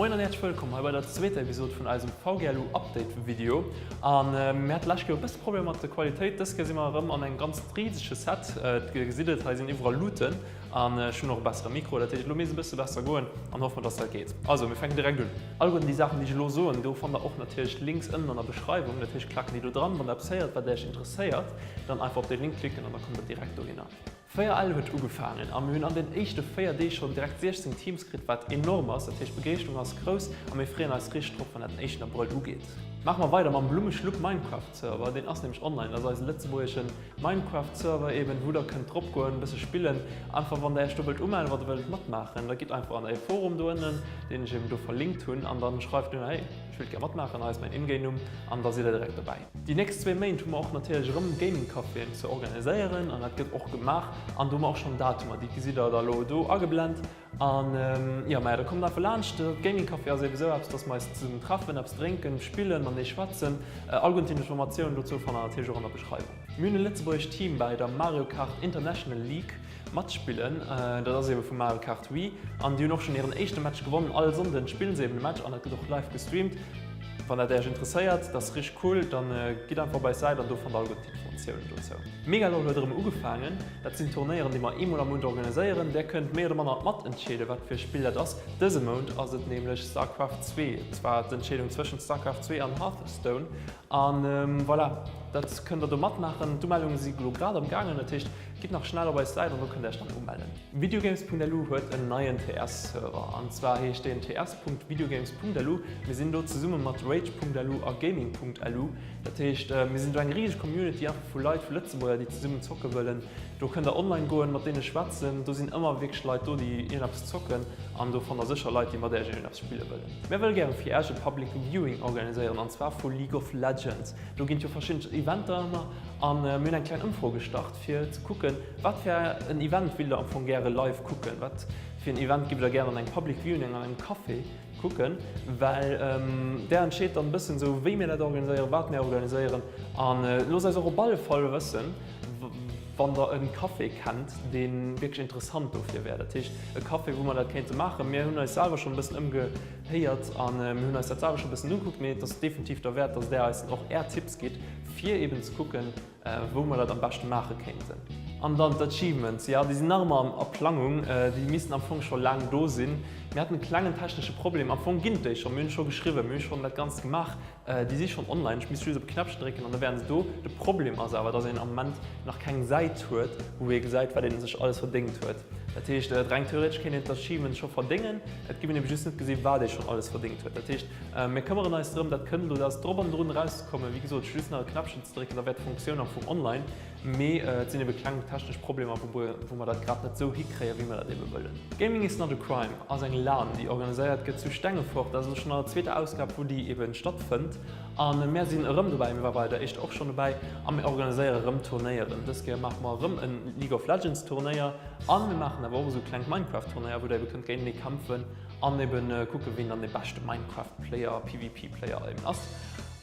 Moien an häerzlech wëllkomm hei bei der zweeter Episode vun eisem VGLU Update Video. An mir hate lescht Kéier e bësse Problemer mat der Qualitéit. Dës Kéier si mer erëm an engem ganz risege Set. Dir gesitt et, hei sinn iwwerall Luuten an ech hunn och e bessere Mikro. Dat heescht elo misst e bësse besser goen an hoffe mer dass dat geet. Also mir fänken direkt un. Alleguerten déi Saachen déi ech elo soen, do fannt der och natierlech d'Links ënnen an der Beschreiwung. Dat heescht klacken déi do dran. Wann der eppes héiert wat Äech interesséiert, dann einfach op dee Link klicken an da kommt der direkt dohinner. 4L huet ugefaangen a mir hunn an den éischte 4 Deeg schonn direkt 16 Teams kritt, wat enorm ass. Dat heescht d'Begeeschterung ass grouss a mir freeën eis richteg drop, wann dat den éischten Abrëll ugeet. Maache mer weider mam Blummeschlupp Minecraft Server, deen ass nämlech online, dat ass eise lëtzebuergesche Minecraft Server eben, wou der kënnt drop goen, e bësse spillen. Einfach wann der iech do wëllt umellen, wann der wëllt matmaachen, da gitt einfach an eie Forum do ënnen, deen ech eben do verlinkt hunn an dann schreift un, hey ech wéilt gär matmaachen, hei ass mäin Ingame Numm an da sidd der direkt dobäi. Déi nächst zwéi Méint hu mer och natierlech erëm Gaming-Caféen ze organiséieren an dat gëtt och gemaach an do hu mer och schonn Datumer, déi gesitt der da lo do ageblent. An jo, maja, da kommt einfach laanscht. Gaming Café ass ebe sou eppes, dass mer eis zesummen treffen, eppes drénken, spillen, matenee schwätzen. All gutt Informatiounen dozou fannt der natierlech och an der Beschreiwung. Mir hunn e lëtzebuergescht Team bäi der Mario Kart International League matspillen. Dat ass ebe vu Mario Kart Wii an déi hunn och schonn hiren éischte Match gewonnen. All Sonnden spillen se eben e Match an dat gëtt och live gestreamt. Wann dat Äech interesséiert, dat ass richteg cool, dann gitt einfach op eis Säit an do fannt der all gutt Informatiounen dozou. Megalol huet erëm ugefaangen. Dat sinn Turnéieren, déi mer eemol am Mount organiséieren. Där kënnt méi oder manner matentscheeden, wat fir e Spill dat ass. Dëse Mount ass et nämlech Starcraft 2. Et war d'Entscheedung zwëschent Starcraft 2 an Hearthstone. An voilà, dat kënnt der do matmaachen. D'Umellunge si lo grad am gaangen, dat heescht, gitt nach schnell op eis Säit an do kënnt der iech dann umellen. Videogames.lu huet en neien TS-Server an zwar heescht deen ts.videogames.lu. Mir sinn do zesumme mat rage.lu a gaming.lu. Dat heescht, mir sinn do eng riseg Community einfach vu Leit, vu Lëtzebuerger, déi zesummen zocke wëllen. Do kënnt der online goen, mat deene schwätzen. Do sinn ëmmer wierklech Leit do, déi iergendeppes zocken an do fannt der sécher Leit, déi mat iech iergendeppes spille wëllen. Mir wëlle gären fir Iech e Public Viewing organiséieren an zwar vu League of Legends. Do ginn et jo verschidden Eventer ëmmer an mir hunn eng kleng Ëmfro gestart fir ze kucken, wat fir en Event willt der am Fong gäre live kucken, wat fir en Event giff der gären an engem Public Viewing an engem Café kucken, well där entscheet dann e bëssen esou wéi mir dat organiséieren, wat mir organiséieren an loosst eis och op alle Fall wëssen, Wann der e Café kennt, dee wierklech interessant dofir wär, dat heescht e Café, wou mer dat kéinte maachen. Mir hunn eis selwer schonn e bëssen ëmgehéiert a mir hunn eis dat selwer schonn e bëssen ugekuckt, mee et ass definitiv derwäert, dass Der eis och Är Tipps gitt, fir eeben ze kucken, wou mer dat am beschte maache kéinten. An dann d'Achievements, jo, déi sinn nach ëmmer a Plangung, déi missten am Fong scho laang do sinn. Mir haten e klengen technesche Problem, am Fong ginn et déi schonn, mir hunn scho geschriwwen, mir hu schonn dat Ganzt gemaach, Déi si schonn online, ech misst just op e Knäppchen drécken an da wären se do. De Problem ass awer, dass een am Moment nach keng Säit huet, wou ee gesäit, wat ee sech alles verdéngt huet. Dat heescht, reng theoretesch kéint een d'Achievements scho verdéngen, et géif een ebe just net gesinn, wat ee schonn alles verdéngt huet. Dat heescht, mir këmmeren eis drëm, dat kënnt elo, dat ass drop an drun erauszekommen. Wéi gesot, just nach e Knäppchen ze drécken, da wär d'Funktioun am Fong online. Mee et sinn ebe kleng technesch Problemer, wou mer dat grad net esou hikréien, wéi mer dat ebe wëllen. Gaming is not a crime ass eng LAN, déi organiséiert gëtt zu Stengefort. Dat ass elo schonn an der zweeter Ausgab, wou déi eben stattfënnt. A mär sinn erëm dobäi, mir ware bei der éischter och schonn dobäi, a mir organiséiere erëm Turnéieren. Dës Kéier maache mer erëm e League of Legends Turnéier a mir maachen awer och esou klengt Minecraft Turnéier, wou der ebe kënnt géintenee kämpfen an eben kucken, wien dann dee beschte Minecraft Player, PvP Player eben ass.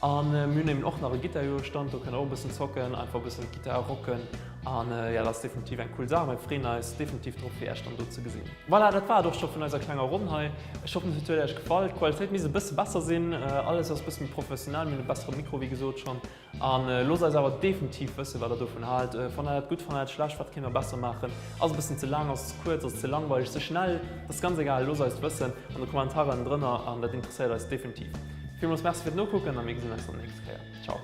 An mir hunn eben och nach e Gittar-Stand, do kënnt der och e bëssen zocken, einfach e bëssen d'Gittar rocken. An jo, dat ass definitiv eng cool Saach. Mir freeën eis definitiv drop, fir Iech dann do ze gesinn. Voilà, dat war et och scho vun eiser klenger Ronn hei. Ech hoffen, et huet Iech gefall. D'Qualitéit misst e bësse besser sinn, alles ass e bësse méi professionell, mir hunn e bessere Mikro, wéi gesot schonn. An loosst eis awer definitiv wëssen, wat der dovun haalt. Fannt der dat gutt, fannt der dat schlecht, wat kéint mer besser maachen? Ass e bëssen ze laang, ass ze kuerz, ass ze langweileg, ze schnell? Dat ass ganz egal, loosst eis et wëssen an de Kommentaren drënner an dat interesséiert eis definitiv. Villmools Merci fir d'Nokucken a mir gesinn eis dann nächst Kéier. Ciao.